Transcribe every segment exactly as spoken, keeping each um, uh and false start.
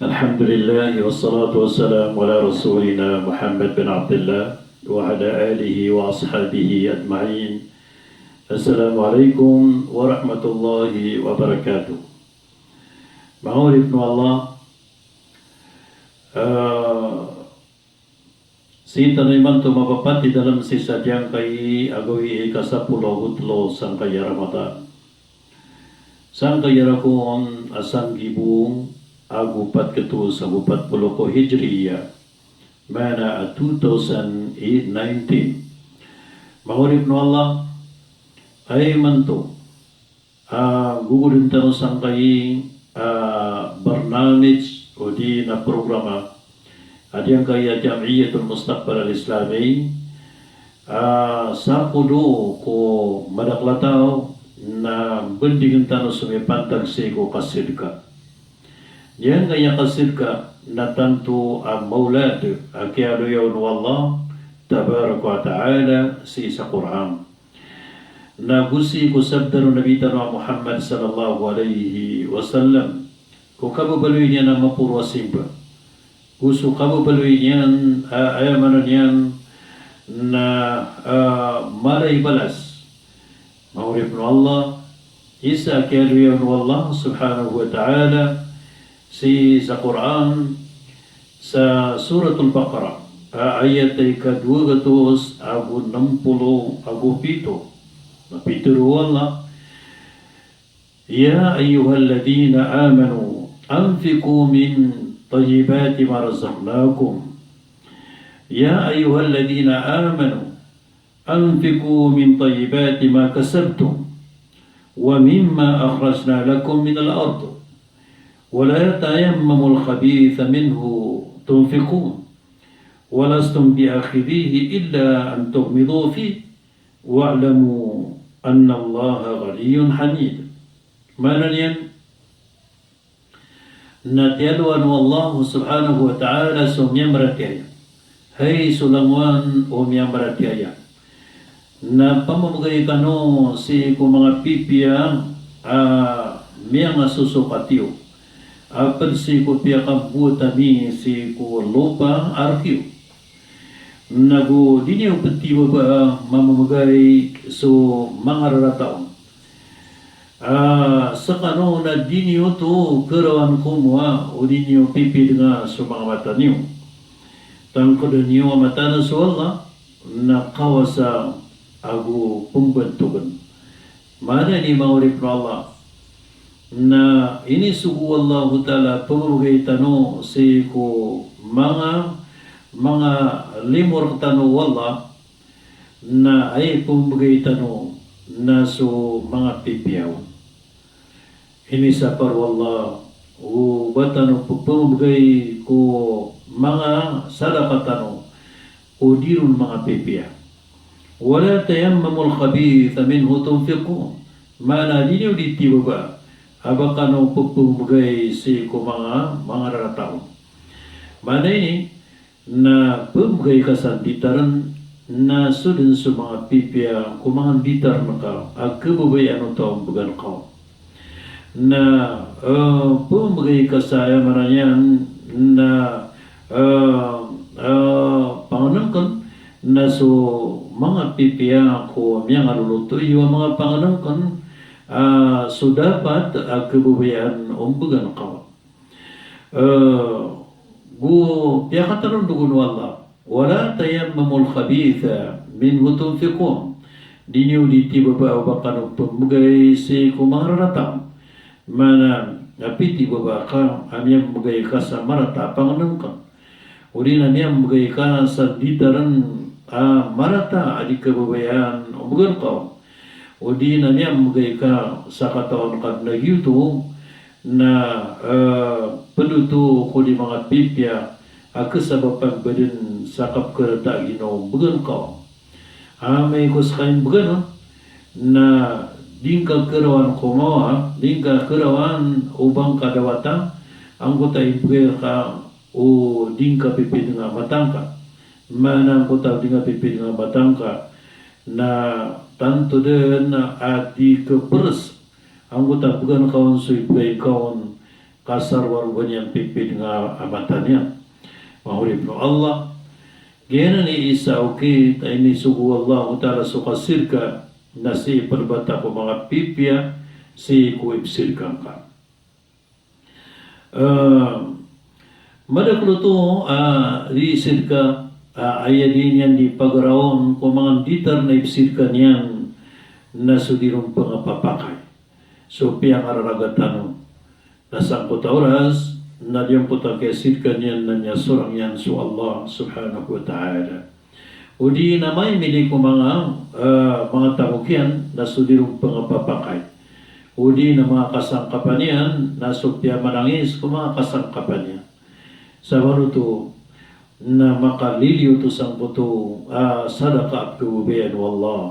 Alhamdulillah, wassalatu wassalamu ala rasulina Muhammad bin Abdillah, wa ala alihi wa ashabihi ajma'in. Assalamu alaikum warahmatullahi wabarakatuh. Manga oripn o Allah, ah, sii tano imanto mapapatid a lm sii sa giyangkai a gawii a ika sapolo ago tlo sangkai a Ramadan. Sangkai a rakn a sanggibo ago pat khatos ago pat polo ko Hijriya, maana a two thousand nineteen. Manga oripn o Allah, aya imanto a gogodan tano sangkai a barnamij odi na programa a giyangkai a Jam'iyatul Mustaqbal Al-Islami, a sakodo ko madakl a taw na bandingn tano so mipantag sii ko kasidka. Giyangkai a kasidka na tanto a mawlad a kiyaaloya on o Allah tabaraka wa ta'ala sii sa Qur'an. Na go sii ko sabda o Nabi tano a Muhammad sallallahu alaihi wasallam, ko kababaloy niyan a maporo a simba, go so kababaloy niyan a, aya maana niyan na, a, mala i balas. Manga oripn o Allah, isa a kiyaaloya on o Allah subhanahu wa ta'ala sii sa Qur'an, sa Suratul Baqarah, a ayat a ika dowa gatos ago nm polo ago pito. Na pitharo o Allah, "Ya ayyuhalladhina amanu anfiqu min tayyibati ma razaqnakum." Ya ayyuhalladhina amanu anfiqu min tayyibati ma kasabtum wa mimma akhrajna lakum minal ard, wa la tayammamul khabitha minhu tunfiqun, wa lastum bi akhidhihi illa an tughmidu fihi, wa'lamu annallaha ghaniyyun hamid. Maana niyan, na tiyalowan o Allah subhanahu wa ta'ala so miyamaratiyaya. Hay so langowan o miyamaratiyaya, na pamamgay kano sii ko manga pipiya a miyangasosokat iyo, a pd sii ko piyakambowat ami sii ko lopa a rk iyo. Na go di niyo ptibabaa mamamgay so manga rarata on. A, skano na di niyo oto karawan komowa o di niyo pipidnga so manga mata niyo. Tangkda niyo a mataan so Allah na kawasa ago pmbantogn. Maana ini, manga oripn o Allah, na inisogo o Allahu Ta'ala a pmbgay tano sii ko manga, manga limo rktano o Allah, na aya pmbgay tano na so manga pipiya on. Inisapar o Allah o ba tano pphmbgay ko manga sadaka tano o di ron manga pipiya. Wa la tayammamul khabitha minhu tunfiqun. Maana di niyo di tibabaa a ba kano pphmbgay sii ko manga, manga rarata on. Maana ini, na pmbgay ka sa nditarn, na so dn so manga pipiya ko manga nditarn ka a khababayaan o taw a mbgan ka on. Na, eh, pmbgay ka sa, aya maana niyan na, eh, eh, pangnngkn, na so manga pipiya ko miyangaloloto iyo a manga pangnngkn, ah, so dapat a khababayaan o mbgan ka on. Eh, go piyakatarondogon o Allah, "Wa la tayammamul khabitha minhu tunfiqun." Di niyo di tibabaa o ba kano pmbgay sii ko manga rarata. Maana, a pitibabaa ka a miyambgay ka sa marata a pangnngkn, odi na miyambgay ka sa nditarn a marata a di khababayaan o mbgan ka on, odi na miyambgay ka sa katawan ka dn a giyoto na, eh, pd oto ko di manga pipiya a khasabapan ba dn sa kapkharata a ginawa o mbgan ka on. Amay ko ska i mbgan on na di ngka karawan komowa, di ngka karawan o ba ngka dawata angkoto a imbgay rka o di ngka pipidnga a mata ngka. Maana angkoto a di ngka pipidnga a mata ngka na tanto dn a di khaprs angkoto a bgan ka on so ibgay ka on kasarowar o ba niyan pipidnga a mata niyan. Manga oripn o Allah, giyanan i isa okit a inisogo o Allahu Ta'ala so kasirka, na sii pn bata ko manga pipiya sii ko ipsirka ngka. Eh, madakl oto, ah, di sirka, ah, aya di niyan di pagaraon ko manga nditar na ipsirka niyan na so di ron pngapapakay so piyangararaga tano. Na sangkoto a oras, na giyangkoto a kiyasirka niyan na miyasorang iyan so Allah subhanahu wa ta'ala. O di na maimili ko manga, eh, manga tamok iyan na so di ron pngapapakay. O di na manga kasangkapan iyan na so piyamanangis ko manga kasangkapan iyan. Sabap oto na makaliliyo oto sangkoto, ah, sadaka a pkhababayaan o Allah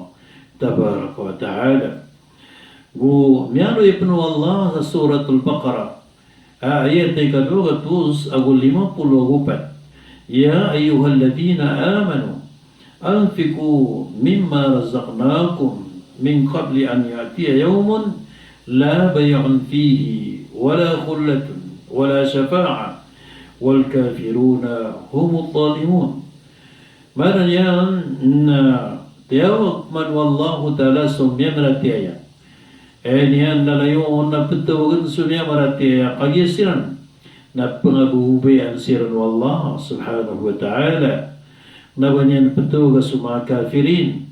tabaraka wa ta'ala. Go miyaaloy pn o Allah sa Suratul Baqarah, a ayat a ikadowa gatos ago lima polo ago pat. Ya ayyuhalladhina amanu anfiqu mimma razaqnakum min qabli an ya'tiya yawmun la bay'un fihi wala khullatun wala shafa'ah wal kafiruna humudh dhalimun. Maana niyan na tiyawag man o Allahu Ta'ala so miyamaratiyaya. Aya niyan na layon na ptawagn so miyamaratiyaya, kagiya siran na pngababayaan siran o Allah subhanahu wa ta'ala. Kna ba niyan ptawaga so manga kafirin,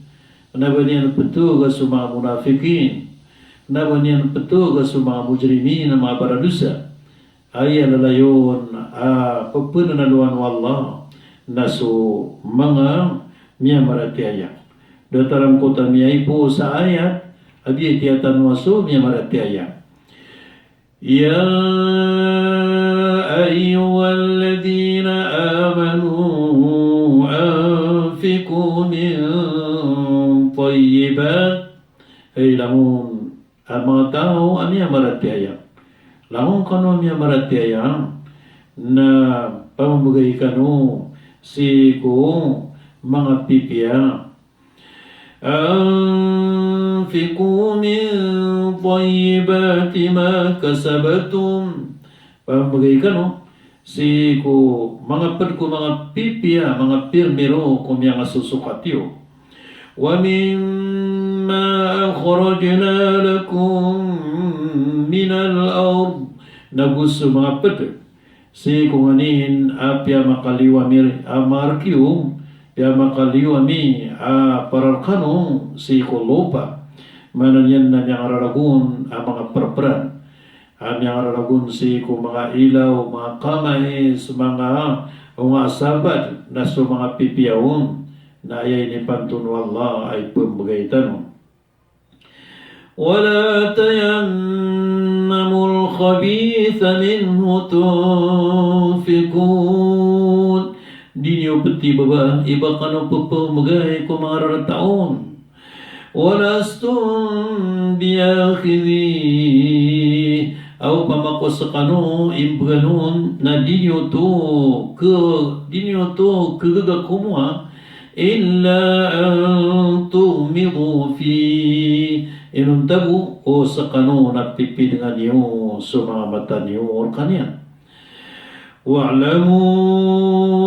kna ba niyan ptawaga so manga munafiqin, kna ba niyan ptawaga so manga mujrimin, a manga baradosa. Aya lalayon a pphananalowan o Allah na so manga miyamaratiyaya. Datar angkoto a miyaipoon sa ayat a biyatiya tano a so miyamaratiyaya. Ya ayyuhalladhina amanu anfiqu min tayyibat. Hay langon a manga taw a miyamaratiyaya. Langon kano a miyamaratiyaya, na pamamgay kano sii ko manga pipiya. Anfiqu min tayyibati ma kasabtum. Pamamgay kano sii ko manga pd ko manga pipiya, manga pirmiro ko miyangasosokat iyo. Wa mimma akhrajna lakum minal ard. Nago so manga pd sii ko nganin a piyamakaliyo ami a mark iyo, piyamakaliyo ami a para rkano sii ko lopa. Maana niyan na miyangararagon a manga prpran. A miyangararagon sii ko manga ilaw, manga kamais, manga onga a sapat, na so manga pipiya on, na aya inipanton o Allah a ipmbgay tano. Wala tayammamul khabitha minhu tunfiqun. Di niyo ptibaba i ba kano ppmbgay ko manga rarata on. Walastum biakhidhih. Aw pamako skano imbgan on na di niyo to kh-, di niyo to khagaga komowa, illa an tughmidu fih. Inonta bo o skano na pipidnga niyo so manga mata niyo rkaniyan. Wa'lamu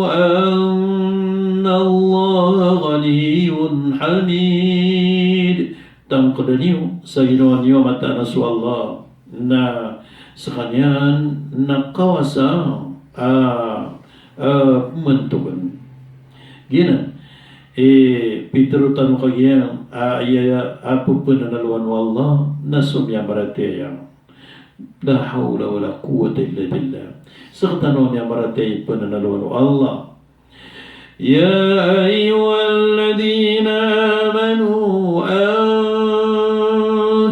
anna Allaha ghaniyyun hamid. Tangkda niyo sa ginawa niyo a mataan a so Allah na skaniyan na kawasa a, a, pmantokn. Giyanan i pitharo tano kagiya a, aya a pphananalowan o Allah na so miyamaratiyaya. La hawla wala quwwata illa billah. Sktano a miyamaratiyaya i pnanalowan o Allah. Ya ayyuhalladhina amanu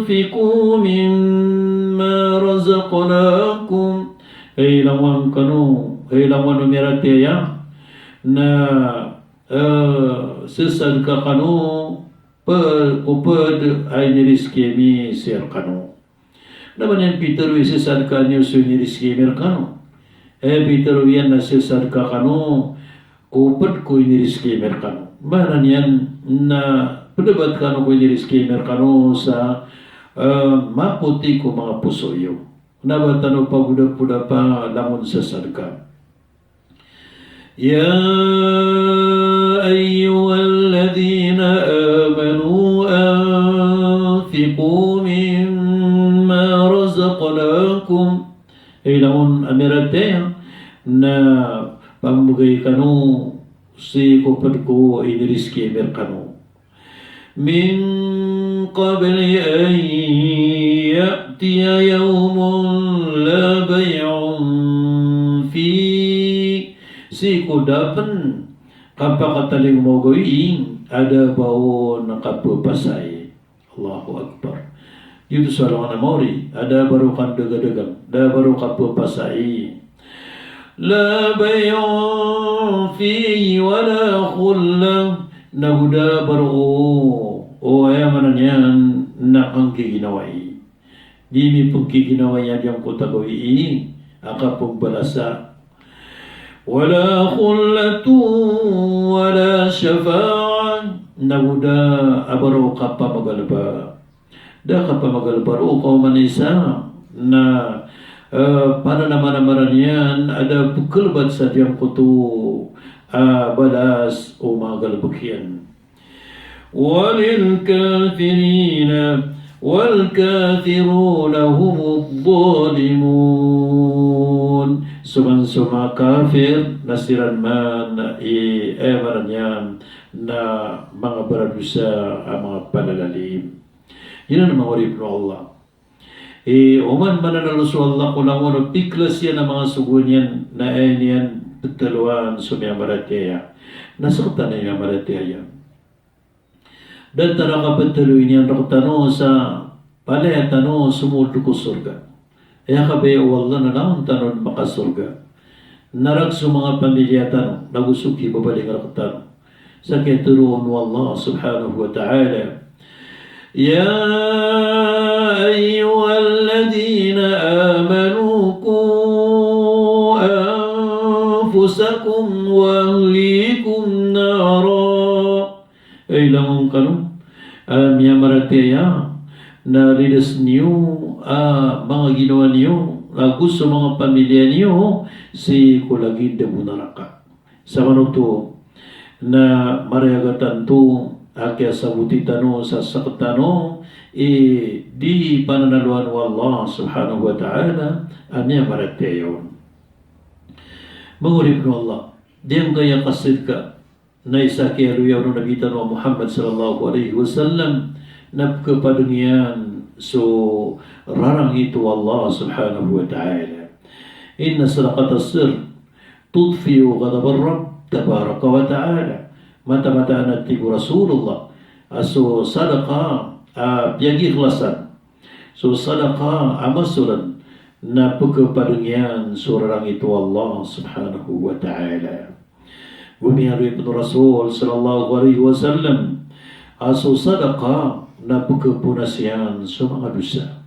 anfiqu mimma razaqnakum. Hay langon kano, hay langon o miyaratiyaya, na, eh, ssadka kano pd, ko pd a inirizki ami sii rkano. Na ba niyan pitharo i ssadka niyo so inirizki ami rkano. Eh, pitharo iyan na ssadka kano ko pd ko inirizki ami rkano. Maana niyan na pd a ba kano ko inirizki ami rkano sa, eh, mapoti ko manga poso iyo. Kna ba tano pagodapoda pa langon sa sadka. Ya ayyuhalladhina amanu anfiqu mimma razaqnakum. Hay langon a miyaratiyaya, na pambgay kano sii ko pd ko inirizki ami rkano. Min qabli an ya'tiya yawmun la bay'un fih. Sii ko da pn kapakatalingoma o gawii a da ba on kapphasai. Allahu Akbar. Giyoto so alongan a maori, a da ba roo kandagadagang, da ba roo kapphasai. La bay'un fihi wala khullah. Nago da ba roo, o, aya maana niyan na kanggiginawai. Di mipnggiginawai a giyangkoto a gawii a kapmbalasa. Wala khullatun wala shafa'ah. Nago da a ba roo kapamagalba. Da kapamagalba roo ko oman isa na, eh, pananamanamaran iyan a da pkhalbat sa giyangkoto a balas o manga galbk iyan. Walil kafirina, wal kafiruna humudh dhalimun. So man so manga kafir na siran man i, eh, maana niyan na manga baradosa a manga palalalim. Giyanan manga oripn o Allah. Eh, oman mananalo so Allah ko langon o piklas iyan a manga sogoan iyan, na aya niyan ptaloan so miyamaratiyaya. Na sktano i miyamaratiyaya. Datar a kaptaloy niyan rktano sa palaya tano somold ko sorga. Aya kabaya o Allah na langon tano dn makasorga. Na rk so manga pamilya tano, nago so kibabaling rktano. Sa kiyatharoa on o Allah subhanahu wa ta'ala. Ya ayyuhalladhina amanu qu anfusakum wa ahlikum nara. Hay langon kano a miyamaratiyaya, na lidas niyo a manga ginawa niyo, nago so manga pamilya niyo, sii ko lagid bo naraka. Samanoto na mariyagatan to a kiyasaboti tano sa sktano i di pananaloan o Allah subhanahu wa ta'ala a miyamaratiyaya on. Manga oripn o Allah, giyangkaya kasadka na isa a kiyaaloya on o Nabi tano a Muhammad sallallahu alaihi wasallam na pkhapadng iyan so rarangit o Allah subhanahu wa ta'ala. Inna sadaqatas sirr tudfi'u ghadabar Rabb tabaraka wa ta'ala. Mataan-mataan a tig o Rasulullah a so sadaqa a piyagikhlasan, so sadaqa a masoran na pkhapadng iyan so rarangit o Allah subhanahu wa ta'ala. Go miyaaloy pn o Rasul sallallahu alaihi wasallam a so sadaqa na pkhaponas iyan so manga dosa.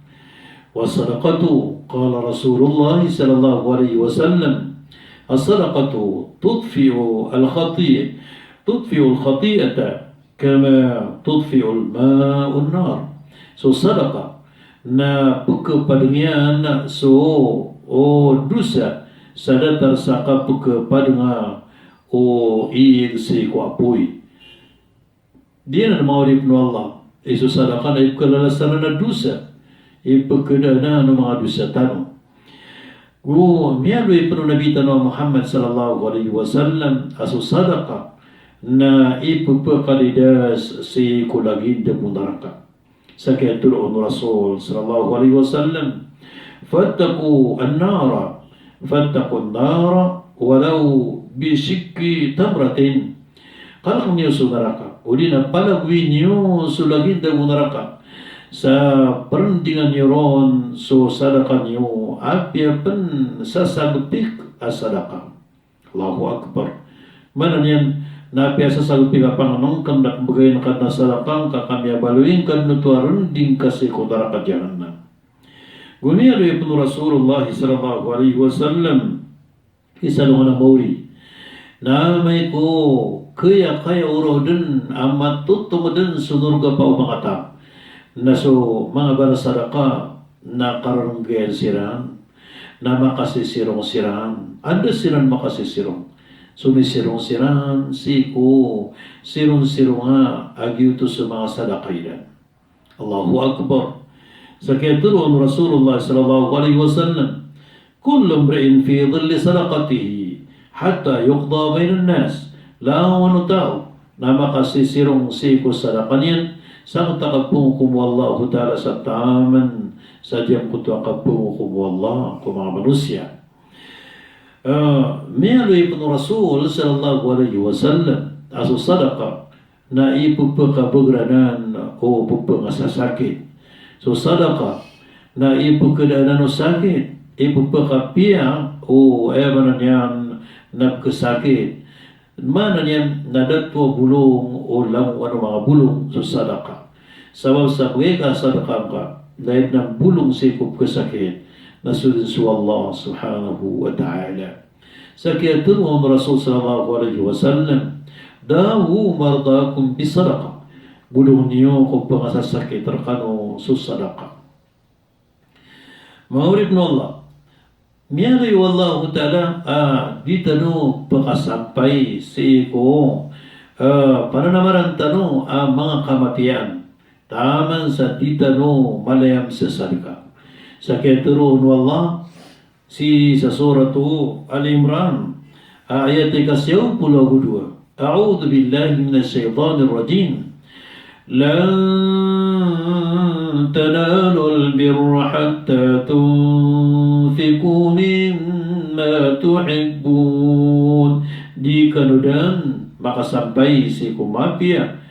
Was sadaqatu, qala Rasulullah sallallahu alaihi wasallam, as sadaqatu tudfi'u al khati-, tudfi'u al khati'ata kama tudfi'ul ma'un nar. So sadaqa na pkhapadng iyan so, o, dosa sa datar sa kapkhapadnga o ig sii ko apoy. Giyanan manga oripn o Allah, i so sadaqa na ipkhalalasan a dosa, ipkhadaan o manga dosa tano. Go miyaaloy pn o Nabi tano a Muhammad sallallahu alaihi wasallam a so sadaqa na ipphakalidas sii ko lagid bo naraka. Sa kiyatharoa on o Rasul sallallahu alaihi wasallam, fattaqun nara, fattaqun nara walaw bishiqqi tamratin. Kalk niyo so naraka, odi na palagoy niyo so lagid bo naraka sa prndingan niyo ron so sadaqa niyo, apiya pn sa sagpik a sadaqa. Allahu Akbar. Maana niyan na apiya sa sagpik a pangnngkn na pmbgay ngka dn a sadaqa ngka ka miyabaloy ngka dn oto a rnding ka sii ko naraka jahannam. Go miyaaloy pn o Rasulullah sallallahu alaihi wasallam, isa alongan a maori, na amay ko kiyakaya o roo dn a matotong dn so norga pa o manga ta, na so manga barasadaqa na kararanggayan siran, na makasisirong siran. Anda siran makasisirong? Somisirong siran sii ko sirong-sirong a giyoto so manga sadaka iran. Allahu Akbar. Sa kiyatharoa o Rasulullah sallallahu alaihi wasallam, "Kullu imri'in fi dhilli sadaqatihi hatta yuqda bainan nas." Langon o taw na makasisirong sii ko sadaka niyan sangkoto a kapongokom o Allahu Ta'ala sa taman sa giyangkoto a kapongokom o Allah ko manga manosiya. Ah, miyaaloy pn o Rasul sallallahu alaihi wasallam a so sadaka na ipphakabager anan o pphangasasakit. So sadaka na ipkhada anan o sakit, ipphakapiya o, aya maana niyan na pkhasakit. Maana niyan na da oto a bolong o langowan o manga bolong so sadaka. Sabap sa pkhasadaka ngka, na aya dn bolong sii ko pkhasakit na so dn so Allah subhanahu wa ta'ala. Sa kiyatharoa o Rasul sallallahu alaihi wasallam, "Dawu mardakum bis sadaqah." Bolong niyo ko phangasasakit rkano so sadaka. Manga oripn o Allah, miyaaloy o Allahu Ta'ala a di tano pakasampay sii ko, ah, pananamaran tano a manga kamatiyaan taman sa di tano malayam sa sadaka. Sa kiyatharoa o Allah, sii sa Surat o Ali Imran, a ayat ika siyaw polo ago dowa. A'udhu billahi minash shaytanir rajim. Lan tanalul birra hatta tunfiqu mimma tuhibbun. Di kano dn makasampay sii ko mapiya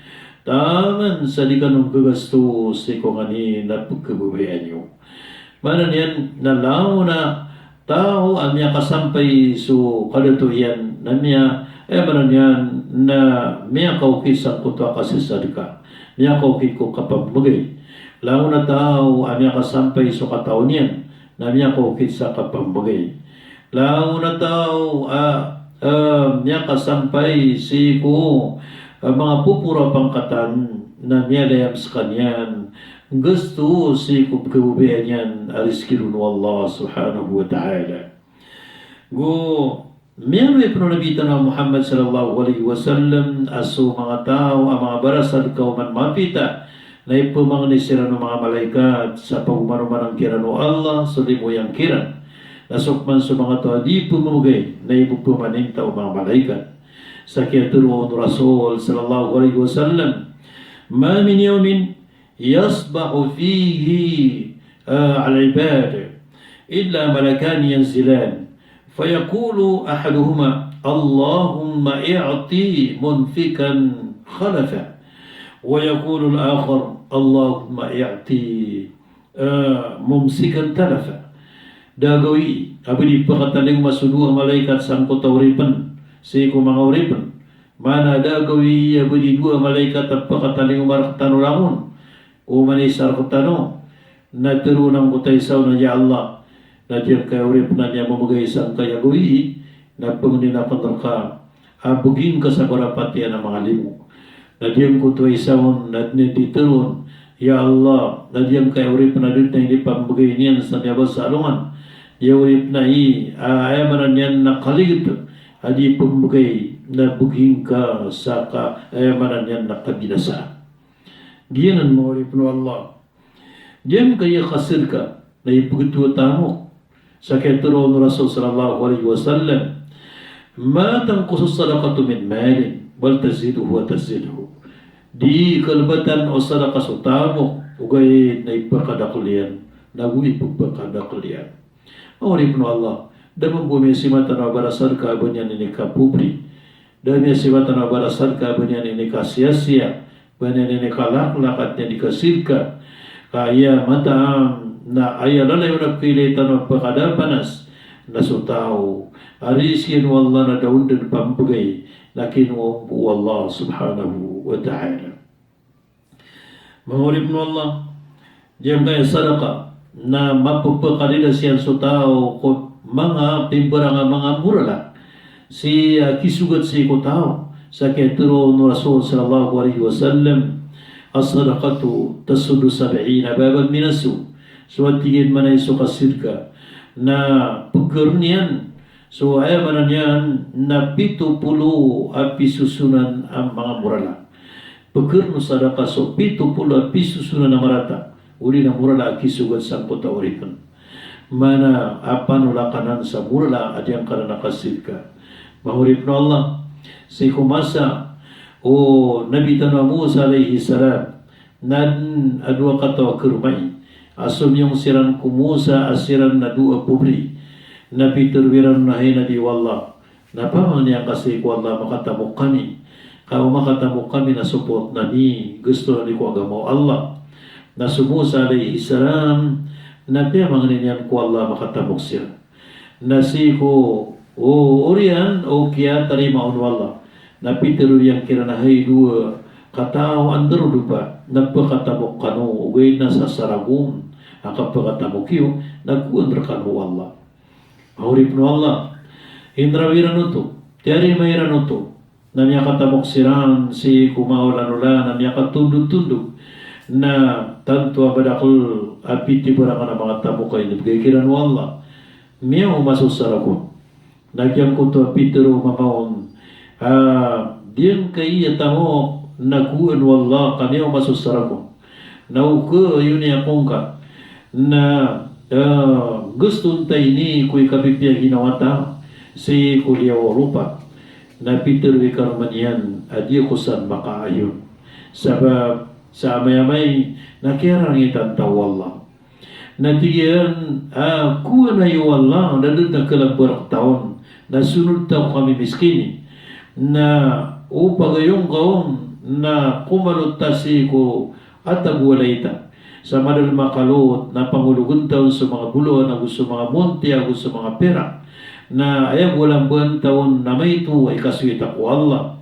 taman sa di kano nggagasto sii ko nganin a pkhababayaan iyo. Maana niyan na langon a taw a miyakasampay so kadato iyan na miya, eh, maana niyan na miyakaokit sangkoto a kasasadka, miyakaokit ko kapamagay. Langon a taw a miyakasampay so katawan iyan na miyakaokit sa kapamagay. Langon a taw a, ah, miyakasampay sii ko, ah, manga poporo a pangkatan na miyalayam skaniyan nggasto sii ko pkhababayaan iyan a rizki ron o Allah subhanahu wa ta'ala. Go miyaaloy pn o Nabi tano a Muhammad sallallahu alaihi wasallam a so manga taw a manga barasadka oman mapita na iphamangni siran o manga malaikat sa pagomanomanan kiran o Allah so limo iyan kiran. Na so pman so manga taw a di phamamagay na ipphamaninta o manga malaikat. Sa kiyatharoa o Rasul sallallahu alaihi wasallam, "Ma min yawmin yasbahu fihi, ah, al-ibad illa malakani yanzilan. Fayaqulu ahaduhuma, Allahumma i'ti munfiqan khalafa. Wa yaqulu al-akhar, Allahumma i'ti, ah, mumsikan talafa." Da a gawii a ba di pakatalingoma so dowa a malaikat sangkoto a oripn sii ko manga oripn. Maana da a gawii a ba di dowa a malaikat a pakatalingoma rktano langon o manisa rktano, na tharoon angkoto a isa on a, "Ya Allah, na giyangkaya oripn a miyamamagay sangkaya gawii, na pangnin akn rka a bgi ngka sa barapatiya na manga limo." Na giyangkoto a isa on na dn i tharoon, "Ya Allah, na giyangkaya oripn a da dn a inipamagay niyan sa miyabasa alongan, giya oripn a i, ah, aya maana niyan na kaligit a di pamagay, na bgi ngka sa ka, aya maana niyan na kabinasa." Giyanan manga oripn o Allah. Giyangkaya kasadka na ipgto a tamok. Sa kiyatharoa o Rasul sallallahu alaihi wasallam, "Ma tanqusu sadaqatu min malin, bal taziduhu wa tazidhu." Di kalbatan o sadaka so tamok, ogaid na ipakadakl iyan, na go ipakadakl iyan. Manga oripn o Allah, da mambo miyasima tano a barasadka a ba niyan inikapopri. Da miyasima tano a barasadka a ba niyan inikasiyasiya, ba niyan inikalaklak, a ba niyan inikasadka. Ka aya mataan na aya lalayon a kailay tano a pakadapanas na so taw a rizki iyan o Allah na da on dn pambgay, na kinowa on bo o Allah subhanahu wa ta'ala. Manga oripn o Allah, giyangkaya sadaka na mapphakalidas iyan so taw ko manga pimbarang a manga morala sii a kisogat sii ko taw. Sa kiyatharoa o Rasul sallallahu alaihi wasallam, "As-sadaqatu tasuddu sab'ina baban minas su'." So a tig iyan manay so kasidka na pkr iyan, so aya maana niyan na pito polo a pisosonan a manga morala. Pkr o sadaka so pito polo a pisosonan a marata, odi na morala a kisogad sangkoto a oripn. Maana a panolak anan sa morala a giyangkanan a kasidka. Manga oripn o Allah, sii ko masa o Nabi tano a Musa alayhis salam, na adn a dowa kataw a karomai a somiyong siran ko Musa a siran na dowa a pobri. Na pitharo iran a hay Nabi o Allah, na pamangni angka sii ko Allah a makatamok kami. Ka o makatamok kami na so photo ami, gsto ami ko agama o Allah. Na so Musa alayhis salam na piyamangni niyan ko Allah a makatamok siran. Na sii ko o-, oriyan o kiyatarima on o Allah, na pitharo iyan kiran a hay dowa kataw a ndarodopa, na pkatamok kano, ogaid na sa saragon a kapkatamok iyo na kowaan rkano o Allah. Manga oripn o Allah, inraw iran oto, tiyarima iran oto, na miyakatamok siran sii ko manga olanola, na miyakatondotondog, na tanto a madakl a pitibarangan a manga tamok a inibgay kiran o Allah. Miyaoma so saragon. Na giyangkoto a pitharo o mama on a giyangkaya tamok na kowaan o Allah ka miyaoma so saragon. Na o kayon iyan ko ngka na, eh, gsto on ta ini ko ikapipiya ginawa ta sii ko liyawaw o lopa. Na pitharo i karoma niyan a di ako san makaayon. Sabap sa amay-amay na kiyarangitan ta o Allah. Na tig iyan a kowaan iyo o Allah, na da dn a kalamba rkta on, na sonod ta ko kamimiskini. Na o pagayon ka on na komalot ta sii ko atag o walay ta. Sa madalm a kalot na pangologn ta on so manga bolawan ago so manga monti ago so manga pirak. Na aya golambaan ta on na maito a ikasoy ta ko Allah.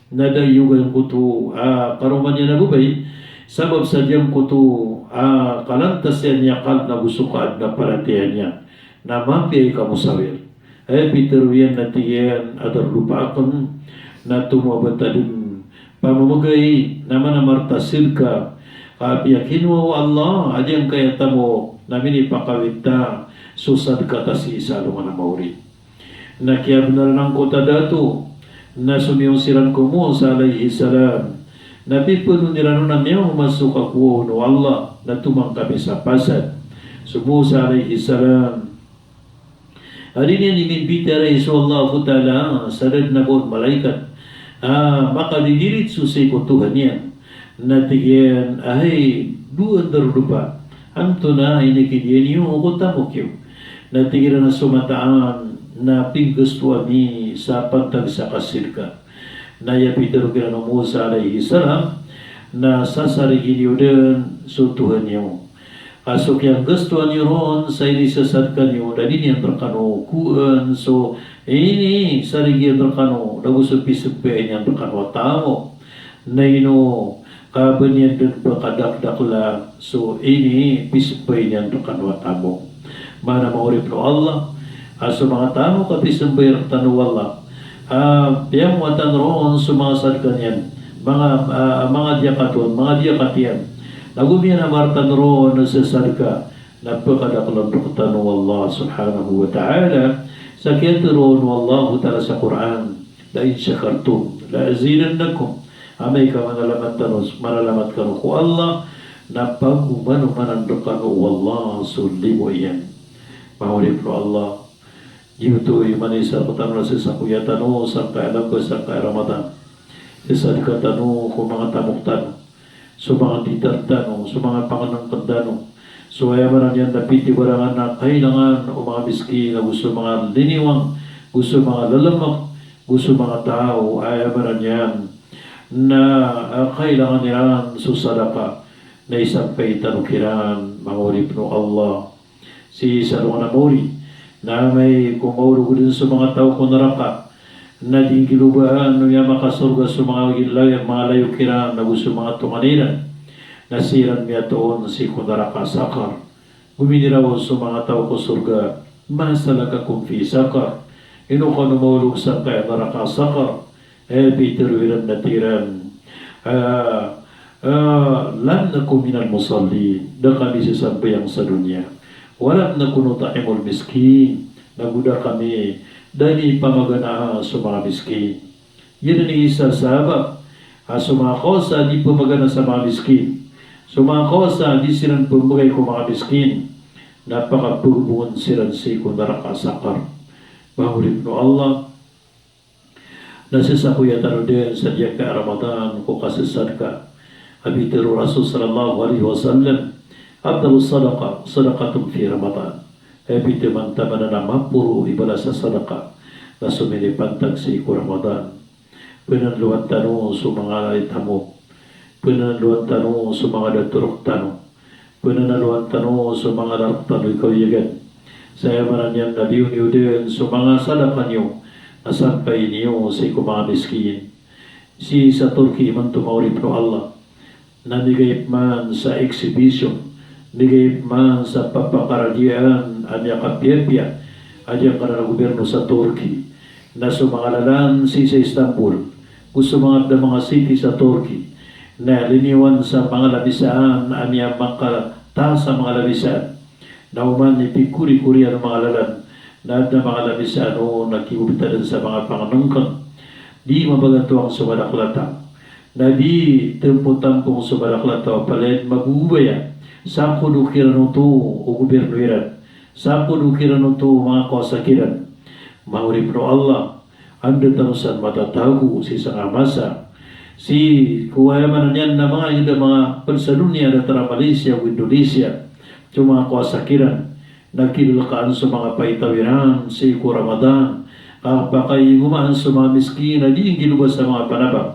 Na da iyo giyangkoto a karoma niyan a babay, sabap sa giyangkoto a kalantas iyan i akal na go so kaadn a paratiyaya niyan. Na mapiya i kamosawir. Aya pitharo iyan na tig iyan a darodopa akn, na tomo a ba ta dn pamamagay, na mana marta sidka, ka apiya kinowa o Allah a giyangkaya tamok na minipakawit ta so sadka ta sii sa alongan a maori. Na kiyabnar angkoto a dato, na somiyong siran ko Musa alayhis salam, na piphanon iran on a miyaoma so kakowa on o Allah, na tomangkami sa pasad. So Musa alayhis salam a di niyan inimbitiyarai so Allahu Ta'ala sa da dn a ba on malaikat a makadidiritso sii ko Tohan iyan. Na tig iyan a hay dowa ndarodopa, antonaa i inikidiya niyo ko tamok iyo? Na tig iran a so mataan na pinggasto ami sa pantag sa kasidka. Na aya pitharo kiran o Musa alayhis salam na sasarigi niyo dn so Tohan iyo. Ka so kiyanggastoan iyo ron sa inisasadka niyo na di niyan rkano kowaan so inisarigi iyan rkano, na go so pisambayai niyan rkano a tamok. Na ino ka ba niyan dn pkadakdakla so inipisambayai niyan rkano a tamok. Maana, manga oripn o Allah, a so manga tamok a pisambayai rktano o Allah, a piyamoatan ron so manga sadka niyan, manga, a, manga diyakatoon, manga diyakatiyan. Na go miyanamar tano ron sa sadka, na pkadaklan rktano o Allah subhanahu wa ta'ala, sa kiyatharoa on o Allahu Ta'ala sa Qur'an, "La in shakartum la azidannakum." Amay ka manalamat tano, manalamat kano ko Allah, na pagomanomanan rkano o Allah so limo iyan. Manga oripn o Allah, giyoto i manisar ko tano na sasakoya tano sangkaya lamba sangkaya Ramadan. Sasadka tano ko manga tamok tano, so manga ditar tano, so manga pangnngkn tano. So aya maana niyan na pitibarangan a kailangan o manga miskin, ago so manga liniwang, go so manga llmk, go so manga taw a aya maana niyan na, ah, kailangan iran so sadaka, na isampay tano kiran, manga oripn o Allah. Sii sa alongan a maori, na amay ko maorog dn so manga taw ko naraka, na di nggiloba a miyamakasorga so manga layo, manga layo kiran ago so manga tonganay iran, na siran miyatoon sii ko naraka Saqar. Go miniraw on so manga taw ko sorga, "Ma salakakum fi saqar?" Ino kano maorog sangkaya naraka Saqar? Aya pitharo iran na tig iran, ah, Ah, lam naku minal musallin, da kami sasambayang sa doniya. Wa lam naku nut'imul miskin, nago da kami, da ami pamaganaa so manga miskin. Giyanan i isa sabap a so manga kawasa a di pamagana sa manga miskin, so manga kawasa a di siran pmbgay ko manga miskin, na pakapagobongan siran sii ko naraka Saqar. Manga oripn o Allah, na sasakoya tano dn sa giyangkai a Ramadan ko kasasadka. A pitharo o Rasul sallallahu alaihi wasallam, "Afdalus sadaqah sadaqatun fi Ramadan." Aya pitharo man taman a maporo i balas a sadaka na so minipantag sii ko Ramadan. Pnanalowan tano so manga ina tano. Pnanalowan tano so manga dato rktano. Pnanalowan tano so manga ina rktano i kawiyagan. Sa aya maana niyan na liyo niyo dn so manga sadaka niyo na sampay niyo sii ko manga miskin. Sii sa Turkey imanto, manga oripn o Allah, na migay pman sa exhibition, migay pman sa papakaradiyan a miyakapiyapiya a giyangkanan a gobyerno sa Turkey, na so manga lalan sii sa Istanbul, go so manga pd a manga city sa Turkey, na liniwan sa manga lamisaan a miyamakataas a manga lamisaan. Na oman i pikorikoriyan o manga lalan, na adn a manga lamisaan on na kigobta dn sa manga pangnngkn. Di mabagatowang so madaklataw. Na di tmpotampong so madaklataw, palaya dn mabobaya. Sakodo kiran oto o gobyerno iran. Sakodo kiran oto o manga kawasa kiran. Manga oripn o Allah, anda tano san matatago sii sangkai a masa. Sii ko aya maana niyan na manga ingd a manga pd sa doniya, datar a Malaysia ago Indonesia, so manga kawasa kiran na kilalakaan so manga paitaw iran sii ko Ramadan, ka pakaigomaan so manga miskin a di nggiloba sa manga panabang.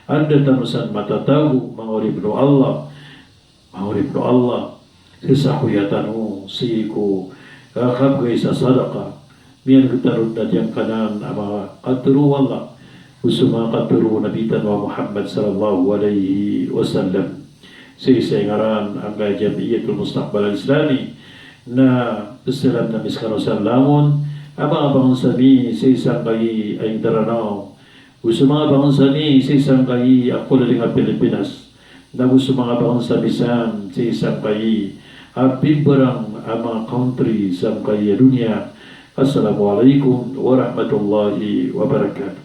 Anda tano san matatago, manga oripn o Allah. Manga oripn o Allah, sasakoya tano sii ko, ah, kabgay sa sadaka. Miyan'g tano dn a giyangkanan a manga katharo o Allah, go so manga katharo o Nabi tano a Muhammad sallallahu alaihi wasallam. Sii sa ingaran angkai a Jam'iyatul Mustaqbal Al-Islami, na pzalam ami skano sa langon a manga bangsa mi sii sangkai a Indaranaw, go so manga bangsa mi sii sangkai a kolaling a Pilipinas, na go so manga bangsa mi san sii sangkai a pimbarang a manga country sangkai a doniya. Assalamu alaikum warahmatullahi wabarakatuh.